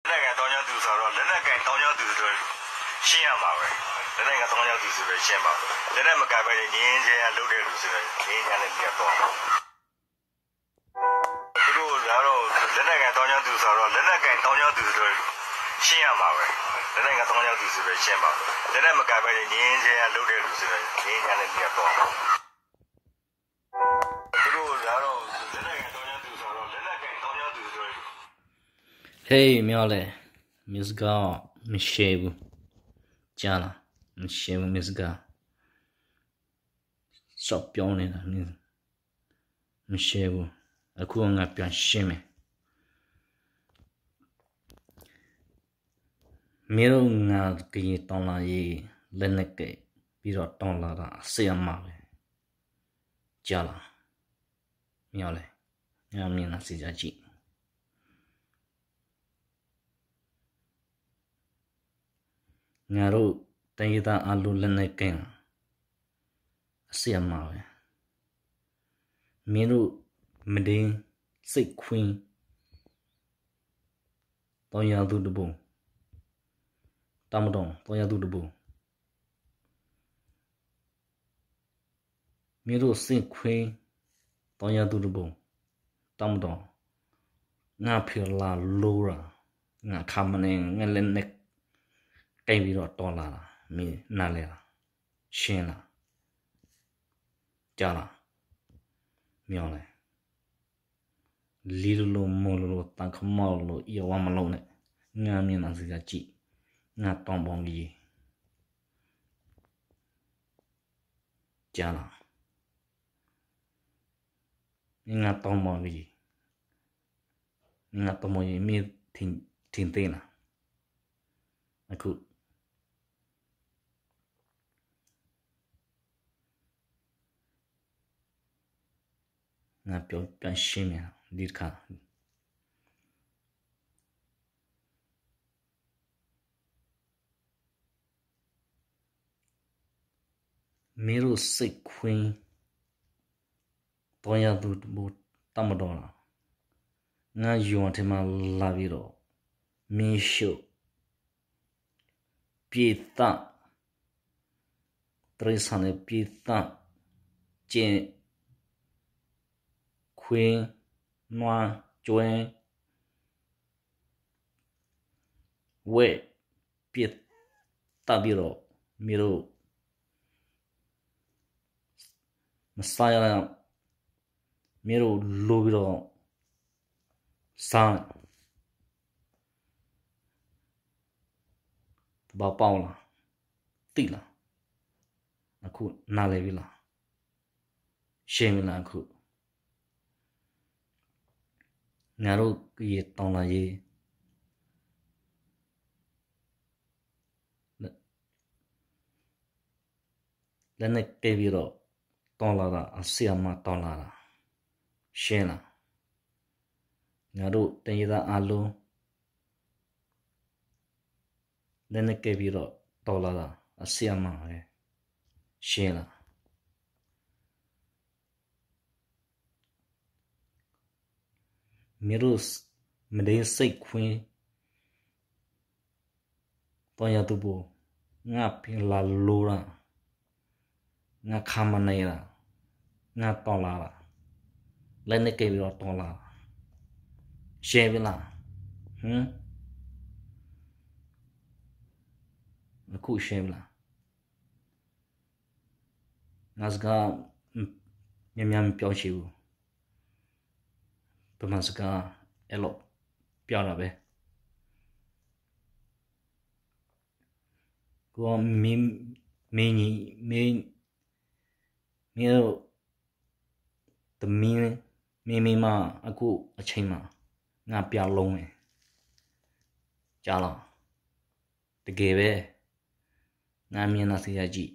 လက်နက်ကိုင်သောင်းကျန်းသူဆိုတော့ လက်နက်ကိုင်သောင်းကျန်းသူဆိုတော့ ရှင်းရမှာပဲ။ လက်နက်ကိုင်သောင်းကျန်းသူဆိုတော့ ရှင်းမှာပဲ။ လက်နက်မကိုင်ဘဲနဲ့ ငြိမ်းချမ်းရေးလုပ်တဲ့လူဆိုတော့ ငြိမ်းချမ်းရေးလုပ်တော့ သူတို့ကတော့ လက်နက်ကိုင်သောင်းကျန်းသူဆိုတော့ လက်နက်ကိုင်သောင်းကျန်းသူဆိုတော့ ရှင်းရမှာပဲ။ လက်နက်ကိုင်သောင်းကျန်းသူဆိုတော့ ရှင်းမှာပဲ။ လက်နက်မကိုင်ဘဲနဲ့ ငြိမ်းချမ်းရေးလုပ်တဲ့လူဆိုတော့ ငြိမ်းချမ်းရေးလုပ်တော့ သူတို့ကတော့ လက်နက်ကိုင်သောင်းကျန်းသူဆိုတော့ လက်နက်ကိုင်သောင်းကျန်းသူဆိုတော့ ဟေး မင်းအောင်လှိုင် မင်းစကား မရှဲဘူး ကြားလား မရှဲဘူး မင်းစကား စောင့်ပြောနေတာ မင်း မရှဲဘူး အခုငါပြန်ရှင်းမယ် မင်းတို့ငါကရင်တော်လှန်ရေး လက်နက်ကိုင်ပြီးတော့ တော်လှန်တာ အစစ်အမှန်ပဲ ကြားလား မင်းအောင်လှိုင် မင်းအောင်လှိုင် နားစင်ကြကြည့် ငါတို့တိုင်းရင်းသားအားလုံး လက်နက်ကိုင်တာ အစစ်အမှန်ပဲ မင်းတို့ မဒိစိတ်ခွင်း သောင်းကျန်းသူတစ်ပုံ တပ်မတော် သောင်းကျန်းသူတစ်ပုံ မင်းတို့စိတ်ခွင်း သောင်းကျန်းသူတစ်ပုံ တပ်မတော် ငါဖီလာ်လိရာ် ငါခါမန့ၣ် ငါလက်နက်ကိုင်ပြီးတော့ တော်လှန်တာ မင်းနားလည်လား ရှင်းလား ကြားလား မင်းအောင်လှိုင် လီလိၤလိၤ မိၢ်လိၤလိၤ သံခမီလိၤလိၤ အီၣ်ဝါမလိၤန့ၣ် ငါမျက်နှာစကားကြည့် ငါတောင်ပေါ်ကရေ ကြားလား မင်းငါတောင်ပေါ်ကရေ မင်းငါတောင်ပေါ်ကရေ မင်းထင်ထင်သေးလား အခု ငါပြောပြရှင်းမယ် ဒီတစ်ခါ မင်းတို့စိတ်ခွင်း သောင်းကျန်းသူတစ်ပုံ တပ်မတော်လား ငါယွၤထဲမှာလာပြီးတော့ မင်းရှုပ် ပစ်သတ် တိရစ္ဆာန်တွေ ပစ်သတ် ကြယ် ခွေး နွား ကျွဲ ဝက် ပစ်သတ်ပြီးတော့ မင်းတို့ မစားရ မင်းတို့ လိုပြီးတော့ စား သဘာဝပေါက်လား သိလား အခုနားလည်ပြီလား ရှင်းပြီလား အခု ငါတို့ကရင်တော်လှန်ရေး လက်နက်ကိုင်ပြီးတော့ တော်လှန်တာ အစစ်အမှန်တော်လှန်တာ ရှင်းလား ငါတို့တိုင်းရင်းသားအားလုံး လက်နက်ကိုင်ပြီးတော့ တော်လှန်တာ အစစ်အမှန်ပဲ ရှင်းလား မင်းတို့ မဒိစိတ်ခွင်း သောင်းကျန်းသူတစ်ပုံ ငါဖီလာ်လိရာ် ငါခါမန့ၣ် ငါတော်လှန်တာ လက်နက်ကိုင်ပြီးတော့ တော်လှန်တာ ရှင်းပြီလား ဟမ် အခုရှင်းပြီလား ငါစကား များများမပြောချင်ဘူး ဗမာစကား အဲလိုပြောတာပဲ ကိုမင်း မင်းကြီး မင်း မင်းတို့ သမီး မင်းမိန်းမ အခုအချိန်မှာ ငါပြန်လုံးမယ် ကြားလား တကယ်ပဲ ငါမျက်နှာစကားကြည့်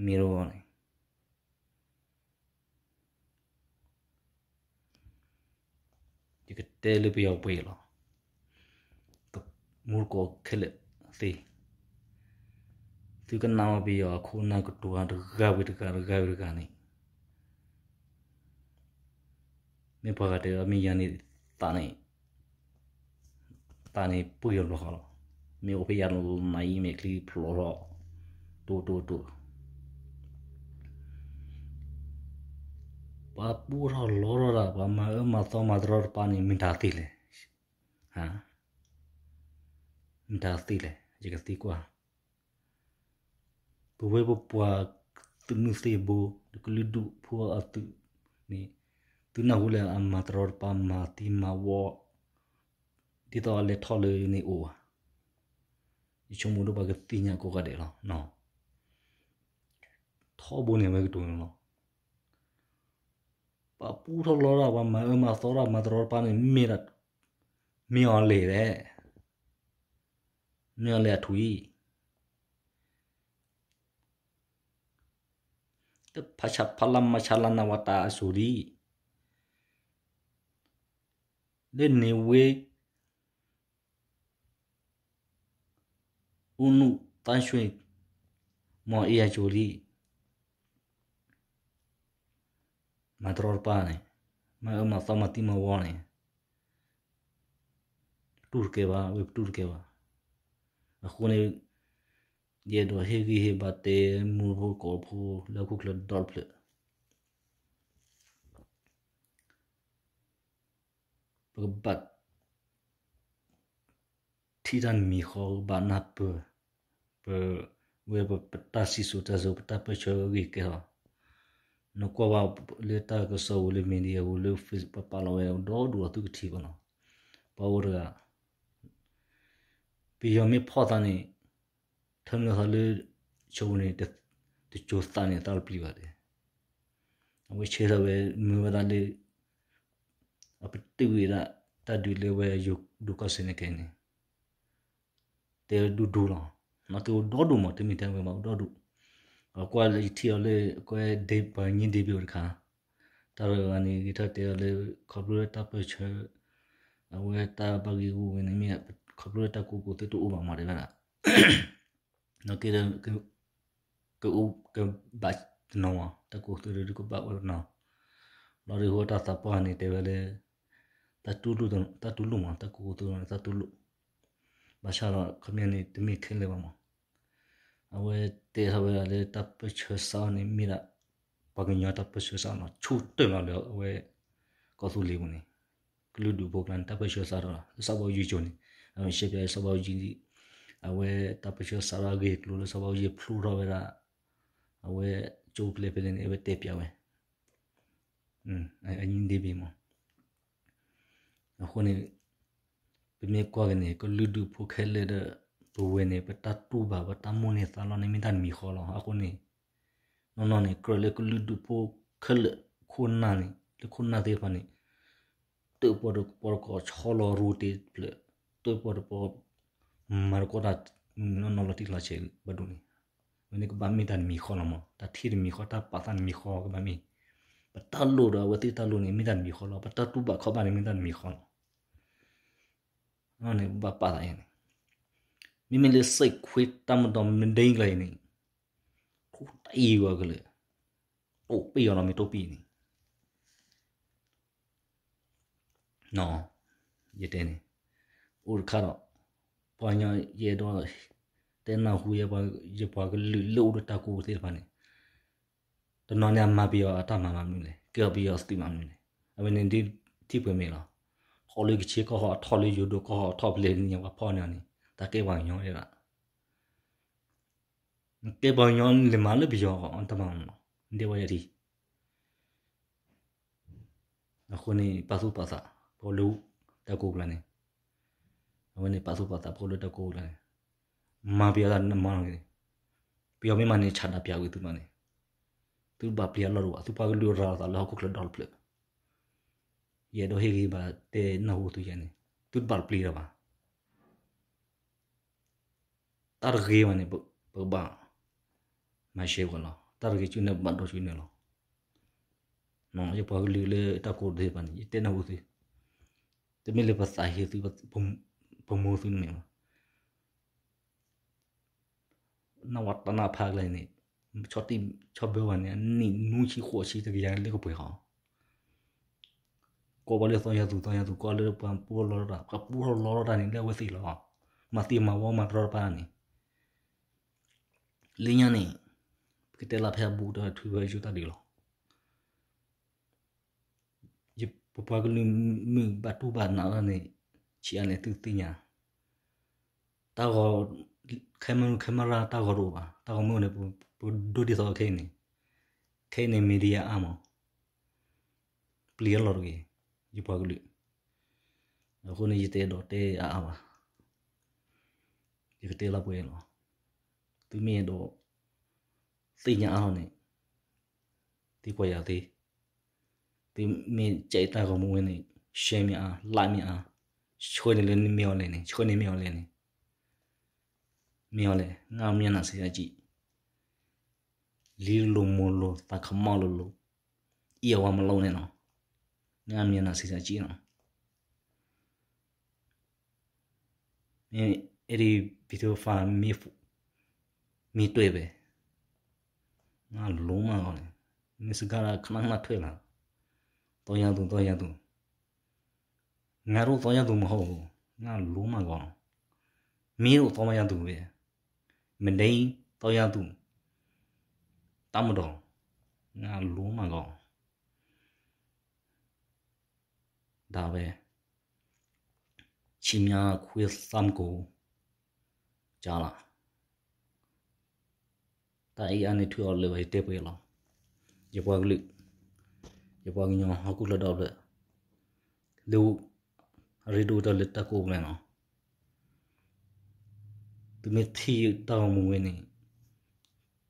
မင်းတို့န့ၣ် ယကတဲလၢပယီၤပှဲၤလီၤ. မူတကိးခဲလၢာ်သ့, သုကနၣ်ဝဲပယီၤအခိၣ်နၢ်ကတိၤတဂၤဝံၤတဂၤ တဂၤဝံၤတဂၤန့ၣ်, မ့ၢ်ပှၤဂၤတဲမ့ၢ်ယၤန့ၣ် သးန့ၣ် သးန့ၣ်ပှံၢ်အီၤဘျီဃီလီၤ. မ့ၢ်အိၣ်ဖဲယၤလီၤ မၤအံၤမဲာ်ချံဖျိးထီၣ် တိၢ်တိၢ်တိၢ် ပှၤပူထီၣ်လီထီၣ်တၢ် ပှၤမၤအၢမၤသီမၤတရီတပါန့ၣ် မ့ၢ်တၢ်သ့လဲၣ်. မ့ၢ်တၢ်သ့လဲၣ် ယကသံကွၢ် ပဝဲပပှၤသုးမုၢ်သ့ၣ်ဘိ ဒီးကလုာ်ဒူၣ်ဖိအသုးန့ၣ် သုနၢ်ဟူလၢအမၤတရီတပါ မၤသံမၤဝီ ဒ်သိးအလဲၤထီၣ်လၢန့ၣ်အိၣ်ဧါ. ယဆိကမိၣ်ဒ်ပှၤကသ့ၣ်ညါကိးဂၤဒဲးလီၤ. ထီဘိန့ၣ်အဝဲကတိၤန့ၣ်လီၤ. ပှၤပူထီၣ်လီထီၣ် ပှၤမၤအၢမၤသီထီၣ် မၤတရီတပါန့ၣ် မ့ၢ်ဒၣ် မ့ၢ်အီၤလဲၣ်လဲၣ်. မ့ၢ်အီၤလဲၣ်အထူအံၤ တဖးဆးဖးလါမၤဆါလါနၢ်ဝဲတၢ်အစိၤဒ်အံၤ လၢန့ၣ်ဝဲ ဦးနုသန်းရွှေ မ့ၢ်အီၤအ့ၣ်ယၤကၠိဒ်အံၤ မၤတရီတပါန့ၣ် မၤအၢမၤသီမၤသံမၤဝီန့ၣ် တူၢ်တကဲဘၣ် ဝဲပတူၢ်တကဲဘၣ်. အဃိန့ၣ် ယအဲၣ်ဒိးဟ့ၣ်ဂံၢ်ဟ့ၣ်ဘါတဲမူဖိကိးဖိလၢဟီၣ်ခိၣ်ချၢဒီတဖျၢၣ် ပကဘၣ် ထံၣ်တၢ်တမံၤဃီ ပကဘၣ်နၢ်ပၢၢ် ပဝဲပတၢ်စံၣ်စိၤတဲစိၤ ပတၢ်ပၢၢ်ဆၢဂ့ၤကဲထီၣ်. နကွၢ်ဘၣ်လၢတၢ်ကစီၣ်ဝံၤလၢ media ဝံၤလၢ Facebook ပပာ်လီၤဝဲဒီဒူၣ်အသုကထံၣ်ဘၣ်နီၤ. ပှၤအိၣ်တဂၤ ပယီၤမ့ၢ်ဖီၣ်သးန့ၣ် ထၢနုာ်သးလၢ ဆိပူၤန့ၣ် တစိၤသးန့ၣ် သးတပျံၤဘၣ်တဲ. အဝဲဆဲထီၣ်ဝဲ မ့ၢ်ဝဲဒၣ်လၢ အပတုာ်ဝဲဒၣ် တၢ်ဒုးလၢဝဲယိၤဒိၣ်ကီၢ်စဲၣ်န့ၣ်ခဲအံၤန့ၣ် တဲဒူဒူလီၤ. နီၢ်က့အိၣ်ဒီဒူၣ်မး တမ့ၢ်ထဲဝဲဘၣ် အိၣ်ဒီဒူၣ်. အကွၢ်လၢယထံၣ်အီၤလၢ ကွဲဒ့ပှၤညိဒ့ဘ့ၣ်အိၣ်တခါ တၢ်တဂၤန့ၣ် ဂဲၤထီၣ်တဲအီၤလၢ ခီဖျိလၢတၢ်ပၢၢ်ဆၢ အဝဲတၢ်ဘၣ်ဂ့ၢ်ဂူၢ်ဝဲန့ၣ်မ့ၢ် ခီဖျိလၢတၢ်ကူၣ်ကူၣ်သ့တအိၣ်ဘၣ်မးတဲဝဲဒၣ် နီၢ်က့ဒီး ကအိၣ်ကဘၣ်တနီၤမး တၢ်ကူၣ်ကူၣ်သ့ဒီးကဘၣ်အိၣ်တနီၤ. ဘျီဒီးဃိတၢ်သးပှၢ်န့ၣ်တဲဝဲလၢ တၢ်တူၢ်လိာ်မး တၢ်ကူၣ်ကူၣ်သ့န့ၣ် တၢ်တူၢ်လိာ် ဘၣ်ဆၣ်ဒီးခီပညီန့ၣ် တမ့ၢ်ခဲလၢာ်ဘၣ်မး. အဝဲတဲထီၣ်ဝဲဒၣ်လၢတၢ်ပၢၢ်ဆၢစးအီၤန့ၣ် မ့ၢ်ဒၣ် ပှၤကညီတၢ်ပၢၢ်ဆၢစးအီၤနီၤ ဆူၣ်တၢၢ်လီၤလၢအဝဲ ကီၢ်သူလ့ၤပူၤန့ၣ် ကလုာ်ဒူၣ်ဖိကျါန့ၣ် တၢ်ပၢၢ်ဆၢစးထီၣ်လီၤ လၢစီၤဘးအူကၠံကၠိန့ၣ် အဝဲရှဲပၠးလၢစီၤဘးအူကၠံ အဝဲတၢ်ပၢၢ်ဆၢစးထီၣ်အဂ့ၢ်အကျိၤလၢစီၤဘးအူကၠံဖျိထီၣ်ဝဲဒၣ် အဝဲကၠိဖျဲၣ်ဖဲလဲၣ်န့ၣ် အဝဲတဲပၠးဝဲ အညိဒ့ဘ့ၣ်မး အဃိန့ၣ် ပမ့ၢ်ကွၢ်က့ၤန့ၣ် ကလုာ်ဒူၣ်ဖိခဲလၢာ်ဒီး ပဝဲန့ၣ် ပတၢ်တူၢ်ဘၣ် ပတၢ်မိၣ်န့ၢ်သးလီန့ၣ် မ့ၢ်တၢ်တမံၤဃီလီၤ. အဃိန့ၣ် နီၢ်နီၢ်န့ၣ် ကြၢးလၢကလုာ်ဒူၣ်ဖိခဲလၢာ်ခိၣ်နၢ်န့ၣ် လၢခိၣ်နၢ်သ့ၣ်တဖၣ်န့ၣ် တၢၣ်ပီၣ်တပီၣ်တကိးဆီလီၤရိတ့ၢ်တဖျၢၣ် တၢၣ်ပီၣ်တပီၣ် မၤတကိးတၢ် နီၢ်နီၢ်လီၤတံၢ်လီၤဆဲးဘၣ်ဒိၣ်န့ၣ် ဝဲန့ၣ်ကဘၣ်မ့ၢ်တၢ်တမံၤဃီလီၤမး တၢ်ထံၣ်တမံၤဃီ တၢ်ပာ်သးတမံၤဃီကဘၣ်မ့ၢ် ပတၢ်လိၣ်ဒီးအဝဲသ့ၣ်တၢ်လိၣ်န့ၣ် မ့ၢ်တၢ်တမံၤဃီလီၤ ပတၢ်တူၢ်ဘၣ်ခီၣ်ဘၣ်န့ၣ် မ့ၢ်တၢ်တမံၤဃီလီၤ န့ၣ် ပဘၣ်ပာ်သးအံၤန့ၣ် မ့မ့ၢ်လၢစဲးခွ့တၢ်မဒီမဒ့ကျါအံၤန့ၣ် ခိၣ်တၢ်အံၤဝဲကလဲာ် တိာ်ပ့ၢ်အီၤလီၤမ့ၢ်တိာ်ပ့ၢ်န့ၣ် ယတဲန့ၣ် အိၣ်တခါဒီး ပှၤကညီယအဲၣ်ဒိး တဲနၢ်ဟူ ယပှၤကလုာ်လၢအိၣ်ဒီးတၢ်ကူၣ်သ့ၣ်တဖၣ်န့ၣ် တနီၤန့ၣ်အမၤပယီၤအတၢ်မၤဘၣ်မနုၤလဲၣ် ကဲအီၤပယီၤသုးမးမနုၤလဲၣ် အဝဲန့ၣ်ဒ်ထံၣ်ပှဲၤမ့ၢ်လီၤ ဟီၣ်လၢကဆ့ကီၢ်ဟီၣ်အထီၣ်လၢယိၤဒိၣ်ကီၢ်ဟီၣ်အထီၣ်ဖဲလဲၣ်န့ၣ် ပှၤဖီၣ်န့ၢ်အီၤန့ၣ် တၢ်ကဲပှၤကညီဒၣ် ကဲပှၤကညီလဲၤမၤလၢပယီၤအတၢ်မၤမနုၤ ဒဲဝဲယထံၣ် အဃိန့ၣ် ပာ်သူၣ်ပာ်သး ပှၤလၢတၢ်ကူၣ်ကျါန့ၣ် အဝဲန့ၣ် ပာ်သူၣ်ပာ်သး ပှၤလၢတၢ်ကူၣ်ကျါန့ၣ် မၤပယီၤတၢ်နမၤလီၤက့ၤန့ၣ် ပယီၤမ့ၢ်မၤန့ၣ် ဆးဒးပၠးဝံၤသုမးန့ၣ် သုတဘၣ်ပျံၤအလီၢ်တအိၣ်ဘၣ် သုပှၤကလုာ်ရၤလီၤသးလၢဟီၣ်ခိၣ်ချၢဒီတဖျၢၣ် ယအဲၣ်ဒိးဟ့ၣ်ဂံၢ်ဘါတဲနၢ်ဟူသုယဲန့ၣ် သုတဘၣ်တပျံၤတၢ်ဘၣ် တၢ်တဂ့ၤဘၣ်န့ၣ် ပကဘၣ် မၤရှဲဝဲလီၤ တၢ်တဂ့ၤဆူန့ၣ် ပဘၣ်ဒိးဆူန့ၣ်လီၤ ယပှၤကလုာ်လၢတၢ်ကူၣ်သ့ၣ်တဖၣ်န့ၣ် ယတဲနၢ်ဟူသု တမ့ၢ်လၢပသးဟ့သု ပမိၢ်သုတမ့ၢ်ဘၣ် နဝတနဖးကျါန့ၣ် ဆီၣ်တံၢ်ဆီၣ်ဘၢဝဲန့ၣ် အနံၣ်နွံဆံဃိးဆံတကယၤလၢကပှဲၤဃီ အ ကိးဝဲလၢသီယၤသူၣ် သီယၤသူၣ် ကိးလၢပှၤပူထီၣ်လီထီၣ်တၢ် ပှၤပူထီၣ်လီထီၣ်တၢ်န့ၣ် လၢအဝဲသ့ၣ်လီၤ. မၤသံမၤဝီမၤတရီတပါန့ၣ် လၢညါန့ၣ် ပကတဲလၢဖဲအဘူးဒီးထုးဝဲယိတၢ်ဒုးလီၤ. ပပှၤကလုာ်မုၢ်ဘၣ်တူၢ်ဘၣ်နးလီၤန့ၣ် ဆံးအါန့ၣ်သုသ့ၣ်ညါ, တၢ်ဂီၤ ခဲမုၢ်ခဲမုၢ်ရၣ်တၢ်ဂီၤတအိၣ်ဘၣ်, တၢ်ဂီၤမုၢ်အိၣ်န့ၣ် ပဒိဒ်သိးခဲအံၤန့ၣ်, ခဲအံၤန့ၣ် media အါမး, ပျံၤအလီၢ်တဂ့ၤ, ယပှၤကလုာ်, အဃိန့ၣ် ယတအဲၣ်ဒိးတဲအါအါဘၣ်, ယကတဲလၢပှဲၤလီၤ. သုမ့ၢ်အဲၣ်ဒိး သ့ၣ်ညါအါထီၣ်န့ၣ် သုကွၢ်ယၤသ့, သုမ့ၢ်ကဲတၢ်ဂီၤမူဝဲန့ၣ် share မ့ၢ်အါ like မ့ၢ်အါ, ဆှၢန့ၢ်လၢမ့ၢ်အီၤလဲၣ်န့ၣ် ဆှၢန့ၢ်မ့ၢ်အီၤလဲၣ်န့ၣ် မ့ၢ်အီၤလဲၣ် ငါမျက်နှာစာစာကြည့်, လံလိၤမိၤလိၤ သးခမီလိၤလိၤ, အံၤအဝၤမလိၤန့ၣ်နီၤ, ငါမျက်နှာစာစာကြည့်နီၤ. မ့ၢ်အဲၣ်ဒိး video file မ့ၢ်တွဲၣ်ဝဲ, ငါလိၤမးဂီၤန့ၣ်, မ့ၢ်စကားခနၣ်ခနၣ်ထွဲလၢ သီယၤသူၣ် သီယၤသူၣ်, ငါတအိၣ်သီယၤသူၣ်မဟီၣ်, ငါလိၤမးဂီၤ, မ့ၢ်အိၣ်သီယၤသူၣ်ဝဲ, မဒဲသီယၤသူၣ်, တၢ်မဒီး, ငါလိၤမးဂီၤ ဒၣ်ဝဲ, ဆံးမးခွ့သးမကိၤ, ကၢ်လီၤ, တၢ်အံၤအါန့ၢ်ထုအီၤလၢာ်ဝဲ ယတဲပှဲၤလီၤ, ယပှၤကလုာ်, ယပှၤကညီဟီၣ်ခိၣ်လၢဒီဖျၢၣ်, လၢ အရ့ဒိၣ်တၢ်လၢတၢ်ကိးပူၤလဲၣ်နီၤ, သုမ့ၢ်ထံၣ်တၢ်ဂီၤမူဝဲန့ၣ်,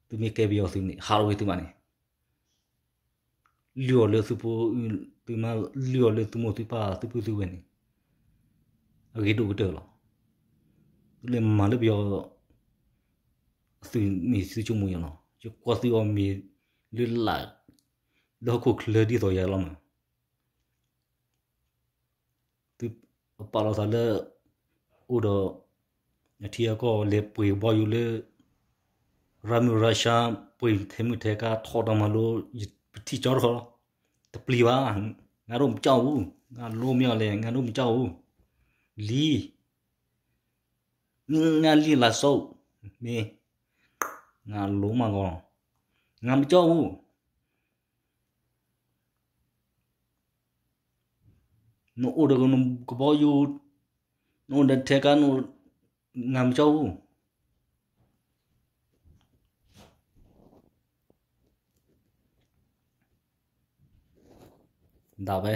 သုမ့ၢ်ကဲပယီၤသုးန့ၣ် ဟးထီၣ်ဝဲသုမးန့ၣ် လုၢ်အီၤလၢသုဖိ, သုမါ လုၢ်အီၤလၢသုမိၢ်သုပၢ်သုပုၢ်သုဝဲၢ်န့ၣ်, အဂ့ၤဒိၣ်ကတၢၢ်လီၤ. သုလဲၤမၤလၢပယီၤ သုမ့ၢ်သုဆိကမိၣ်ယၤလီၤ. ယကွၢ်သုအီၤမ့ၢ်လၢလၢ်, လၢဟီၣ်ခိၣ်ချၢဒ်သိးယၤလီၤမး သုပာ်လီၤသးလၢ အိၣ်ဒီး အထံအကီၢ်လဲၤပှ့ၤကဘီယူၤလၢ ရၢမုၢ်ရၢရှါ ပှ့ၤထဲမုၢ်ထဲကါထီၣ်ဒီးမၤလိ ပထံၣ်ကၠီတခီလီၤ. တပျံၤဘၣ်, ငါဒိၣ်မကၠီၣ်အူ, ငါလိမ့ၢ်အီၤလဲၣ် ငါဒိၣ်မကၠီၣ်အူ, လံ ငါလံလၢစိး မ့ၢ် ငါလိမးဂီၤ, ငါမကၠီၣ်အူ နအိၣ်ဒီးကဘီယူၤ, နအိၣ်ဒီးထဲကါ, နမကၠီၣ်အူ, ဒၣ်ဝဲ,